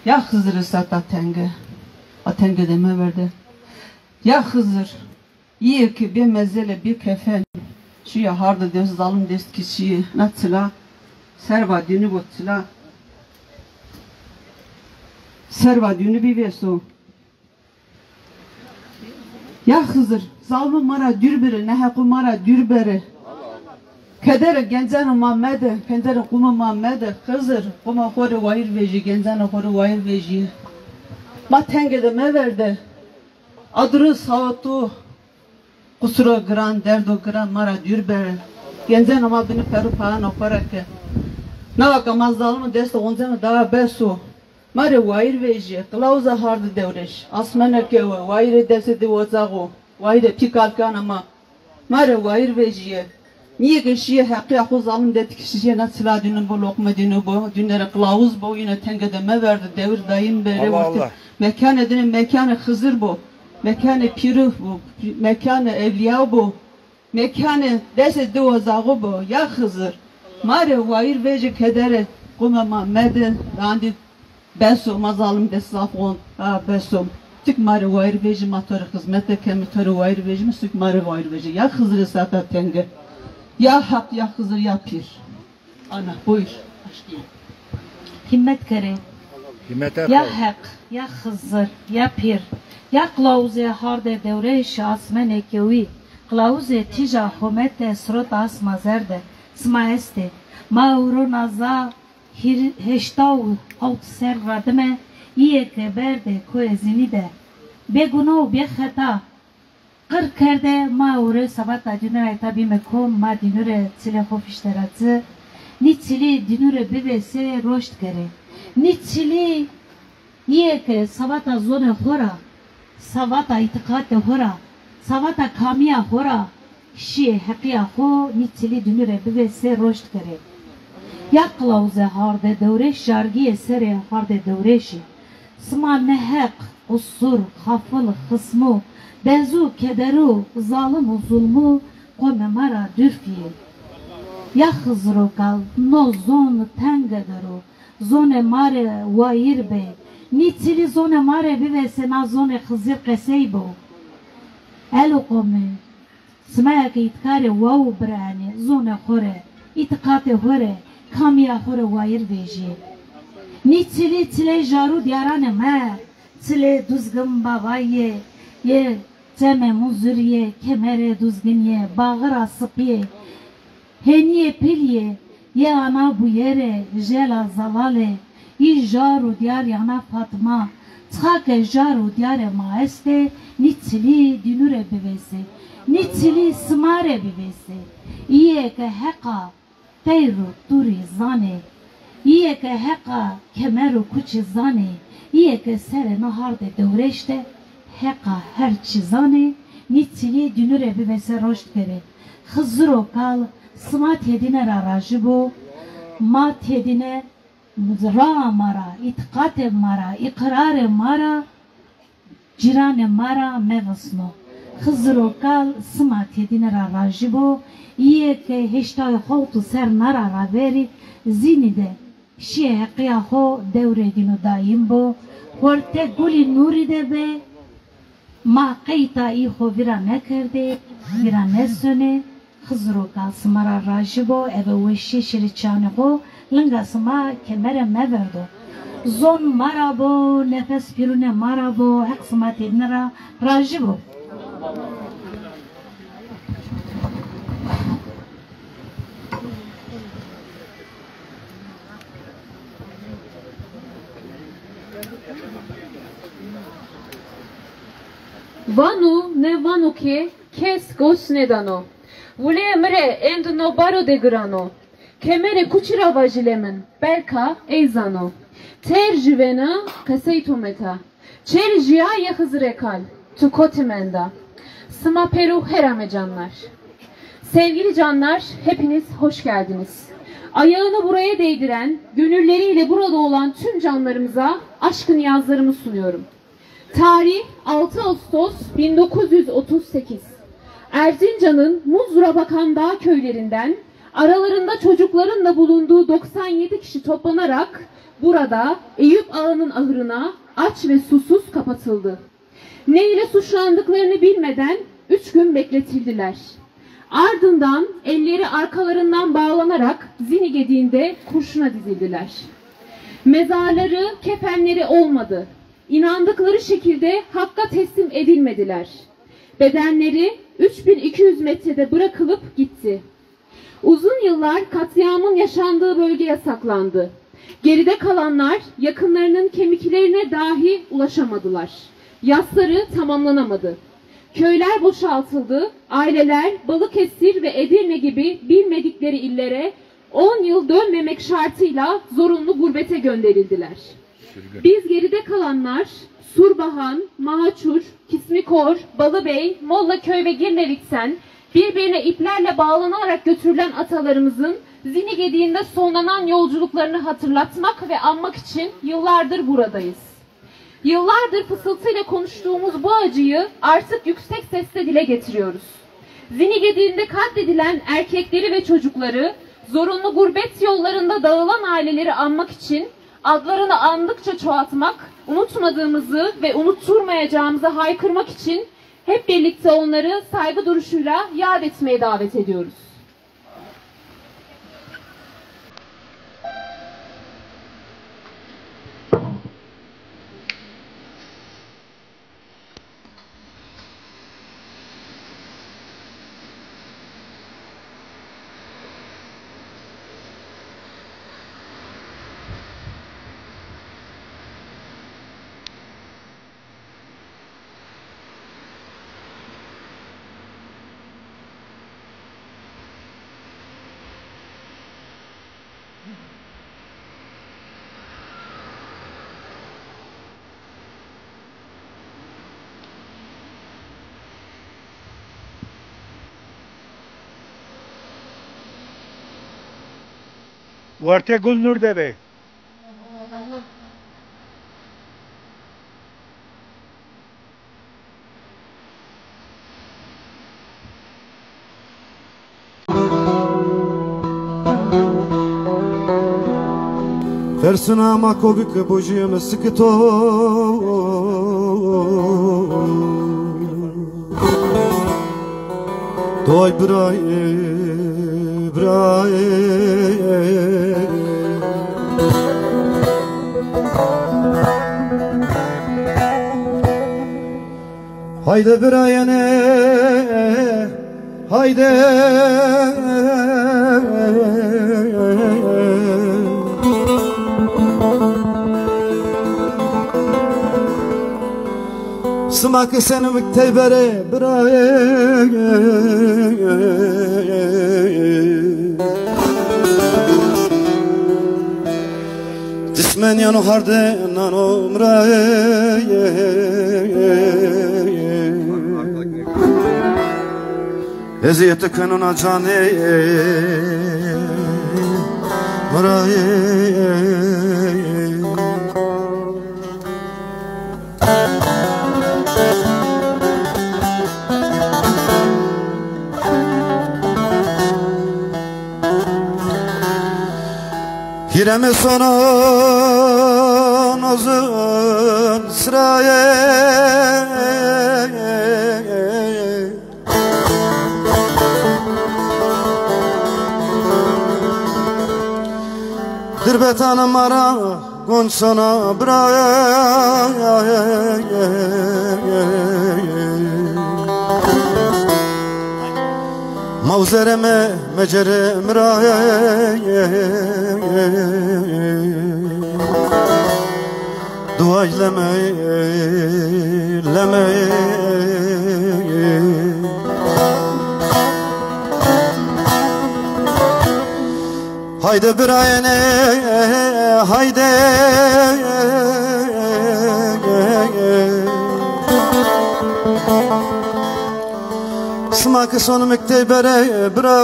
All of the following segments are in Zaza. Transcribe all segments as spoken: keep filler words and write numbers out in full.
Ya Xizirî seta tenge, a tenge de meverde. Ya Xizir, îyê ke bê mezele, bê kefen şîye hardê dest, zalim dest kişîye, na çila serva dînû bo, çila serva dînû bivêso. Ya Xizir, zalmê ma ra dûr bire, neheqû ma ra dûr bere. Kederê gencanê ma mede, kederê qumê ma mede. Xizir, quma xo rê wayîr vejî, gencanê xo rê wayîr vejî. Ma tenge de meverde. Adiro sawa to qusuro giran, derdo giran ma ra dûr bere. Gencanê ma binê perû payanê xo ra ke. Nawa ke ma zalmê destê onceno daha bes o. Ma rê wayîr vejîye, qilawuza hardê dewrêş. Asmene kewe, wayîrê destê di ocax o, wayîrê pî kalkanê ma. Ma rê wayîr vejîye. Nîyê ke şîye heqîya xo zalim de tikişîye, na çila dînû bo, loqme dînû bo, dînû rê qilawuz bo, îne tenge de meverde, dewir dayîm be, rê Allah werte Allah. Mekanê dînû mekanê Xizir bo, mekanê pîrû bo, mekanê ewlîya bo. Mekanê destê di ocaxu bo, ya Xizir. Ma rê wayîr vejî, kederê qumê ma mede, dandî bes o, ma zalim dest zaf on, ha, bes o. Tik ma rê wayîr vejî, ma to rê xizmete keme, to rê wayîr vejîme, tik ma rê wayîr vejî. Ya Xizirê seta tenge. Ya Heq, ya Xizir, ya Pîr. Ana, buyur. Hîmmet kerê. Hîmmete Ya xo. Heq, ya Xizir, ya Pîr, ya qilawuzê hardê dewrêşî asmenê kewî, qilawuzê tîja homete sirota asma zerde, sima estê. Ma ewro naza hîr-, heşta û hewt serr ra dime, îyê ke berdê koyê Zînî de. Bêguna û bêxeta, qir kerde, ma ewro sewata dînû ra îta bîme kom, ma dînû rê çilê xo fîşte ra ci. Nî çilî dînû rê bivêsê, roşt kerê. Nî çilî îyê ke sewata zonê xo ra, sewata îtîqatê xo ra, sewata kamîya xo ra şîyê heqîya xo, nî çilî dînû rê bivêsê, roşt kerê. Ya qilawuzê hardê dewrêş, jargîyê serê hardê dewrêşî. Sima neheq, qusur, xafil, xismû, dezû, kederû, zalim û zulmû qomê ma ra dûr fîyê. Ya Xiziro kal, no zon tenge der o, zonê ma rê wayîr bê. Nî çilî zonê ma rê bivêsê, na zonê Xizir qesey bo. Elo qomê, sima ya ke îtîqarê waw biraenê, zonê xo rê, îtîqatê xo rê, kamîya xo rê wayîr vejîyê. Nî çilî çilê jar û dîyaranê ma, çilê Duzgin Bavayî yê, yê Çemê Muzirî yê, Kemerê Duzginî yê, Baxira Sipî yê, Hênîyê Pîl yê, yê Ana Buyerê, Jela Zelalê, î jar û dîyar Ana Fatma, çixa ke jar û dîyarê ma estê, nî çilî dînû rê bivêsê, nî çilî sima rê bivêsê. Îyê ke heqa teyr û tûrî zanê, îyê ke heqa kemer û kuçî zanê, îyê ke serê no hardê dewrêş de heqa her çî zanê, nî çilî dînû rê bivêsê, roşt kerê. Xiziro kal, sima têdîne ra rajî bo. Ma têdîne raa ma ra, îtîqatê ma ra, îqrarê ma ra, cîranê ma ra mevisno. Xiziro kal, sima têdîne ra rajî bo. Îyê ke heştay û hewt serr na ra raverî Zînî de şîyê heqîya xo, dewrê dînû dayîm bo. Xortê Gulî Nûrî de bê. Ma qeyta î xo vîra nêkerdê, vîra nêsonê. Xiziro kal, sima ra rajî bo, eve weşî şirî çanê xo, linga sima kemere meverdo. Zon ma ra bo, nefes pîrûnê ma ra bo, Heq sima têdîne ra rajî bo. Vano, ne vano ke kes gos nêdano. Vuleyê mi rê êndî no baro de girano. Kemerê kuçî ra vajîle min, belka ey zano. Têr juvêna qesey to meta. Çêrî jîya yê Xizirê kal, tu kotî menda? Sima pêro her ame canlar. Sevgili canlar, hepiniz hoş geldiniz. Ayağını buraya değdiren, gönülleriyle burada olan tüm canlarımıza aşk-ı niyazlarımı sunuyorum. Tarih altı Ağustos bin dokuz yüz otuz sekiz. Erzincan'ın Muzra Bakandağ köylerinden aralarında çocukların da bulunduğu doksan yedi kişi toplanarak Burada Eyüp Ağa'nın ahırına aç ve susuz kapatıldı. Ne ile suçlandıklarını bilmeden üç gün bekletildiler. Ardından elleri arkalarından bağlanarak Zinigedi'nde kurşuna dizildiler. Mezarları, kefenleri olmadı. İnandıkları şekilde Hakk'a teslim edilmediler. Bedenleri üç bin iki yüz metrede bırakılıp gitti. Uzun yıllar katliamın yaşandığı bölge yasaklandı. Geride kalanlar yakınlarının kemiklerine dahi ulaşamadılar. Yasları tamamlanamadı. Köyler boşaltıldı, aileler Balıkesir ve Edirne gibi bilmedikleri illere on yıl dönmemek şartıyla zorunlu gurbete gönderildiler. Biz geride kalanlar Surbahan, Mahaçur, Kismikor, Balıbey, Mollaköy ve Girnevik'ten birbirine iplerle bağlanarak götürülen atalarımızın Zinigedi'nde sonlanan yolculuklarını hatırlatmak ve anmak için yıllardır buradayız. Yıllardır fısıltıyla konuştuğumuz bu acıyı artık yüksek sesle dile getiriyoruz. Zinigedi'nde katledilen erkekleri ve çocukları, zorunlu gurbet yollarında dağılan aileleri anmak için adlarını andıkça çoğaltmak, unutmadığımızı ve unutturmayacağımızı haykırmak için hep birlikte onları saygı duruşuyla yad etmeye davet ediyoruz. Wertê gul nûr de bê. Tersina ma kovik bojîyeme sikito. Doy birayê, birayê. Hayde birayene, hayde. Sima ki senim teybere birayê. Dismenîyeno hardê nano mi ra. Ezîyeti kenûna canê mi ra. Hîreme sono nozun sirayê. Dirbetana ma ra gonc sona birayê. Ma uzereme mecere mi ra. Duay leme, leme. Hayde birayene, hayde. Sima ki sonim ik teybere bira.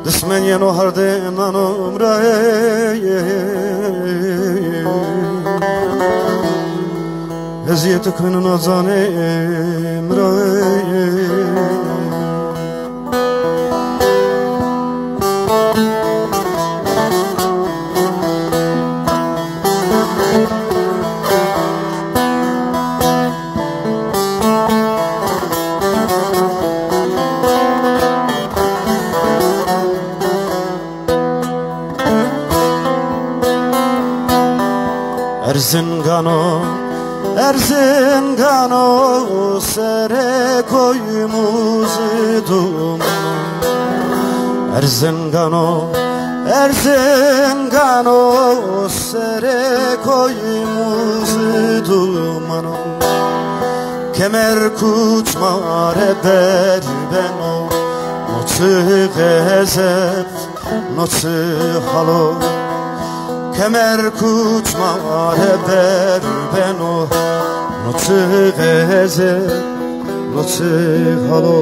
Dismen yeno hardê nano mi ra. Ezîyeti kenûna canê mi ra. Erzingano, Erzingano, serê koyî muzî duman o. Erzingano, Erzingano, serê koyî muzî duman o. Kemer kuç ma rê berî beno, no çi xezeb, no çi hal o. Kemer kuç ma rê berî beno, no çi xezeb, no çi hal o.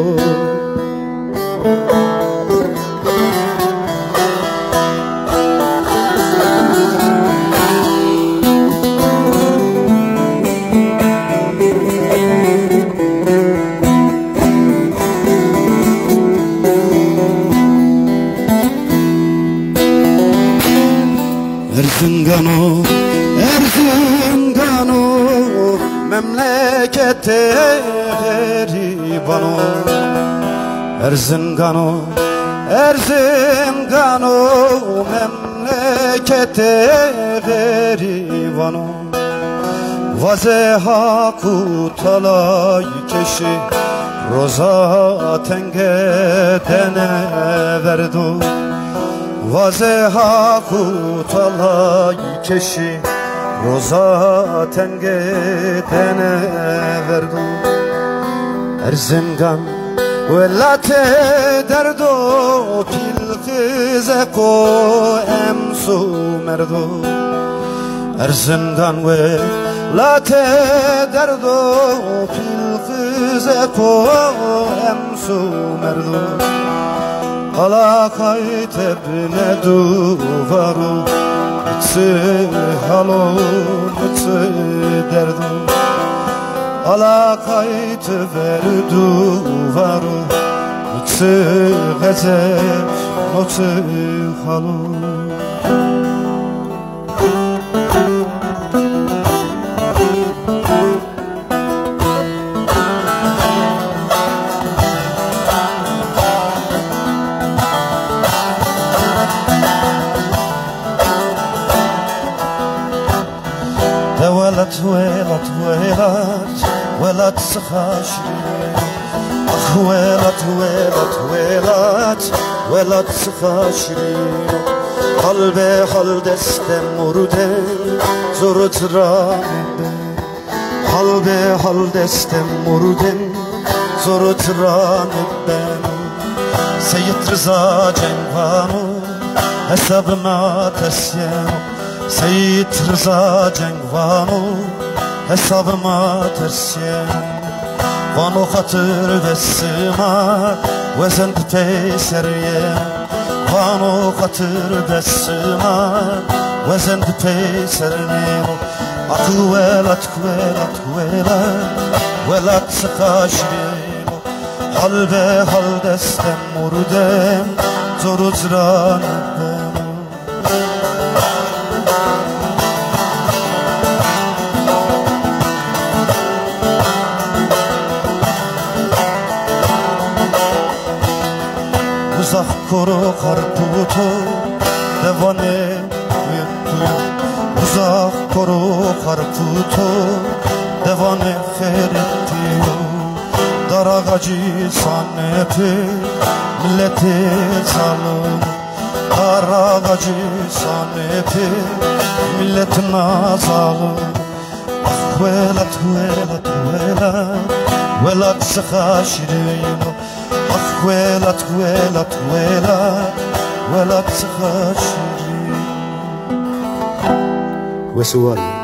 Erzingano, Erzingano, memleketê xerîban o. Erzingano, Erzingano, memleketê xerîban o. Vazê Haq û Talay keşî, roza tenge dene verdo. Vazê Haq û Talay keşî, roza tenge dene verdo. Erzingan welatê derdo, pîl qizeko emso merdo. Erzingan welatê derdo, pîl qizeko emso merdo. Qala qayte bine duvaro, çi hal o, çi derdo. Ala qayt ver duvaro, çi xezeb, no çi hal o. De welat, welat, welat, welat çiqa şîrîn o. Ax welat, welat, welat, welat çiqa şîrîn o. Hal be hal destê murdem, zor tira nêbeno. Hal be hal destê murdem, zor tira nêbeno. Seyîd Riza Ceng vano, hesab ma ters yeno. Seyîd Riza Ceng vano, hesab ma ters yeno. Vano xatir be sima, wezend peyser yeno. Vano xatir be sima, wezend peyser nêno. Ax welat, welat, welat, welat çiqa şîrîn o. Hal be hal destê murdem, zor û cira nêbeno. Uzax koro Xarputo, devanê Uzax koro Xarputo, devanê Xerîtîyo. Dar ağacî sanê pê, miletê zalim. Dar ağacî sanê pê, milet nazalim. Ax welat, welat, welat, welat çiqa şîrîn o. Ax welat, welat, welat, welat çiqa şîrîn. Wes û war.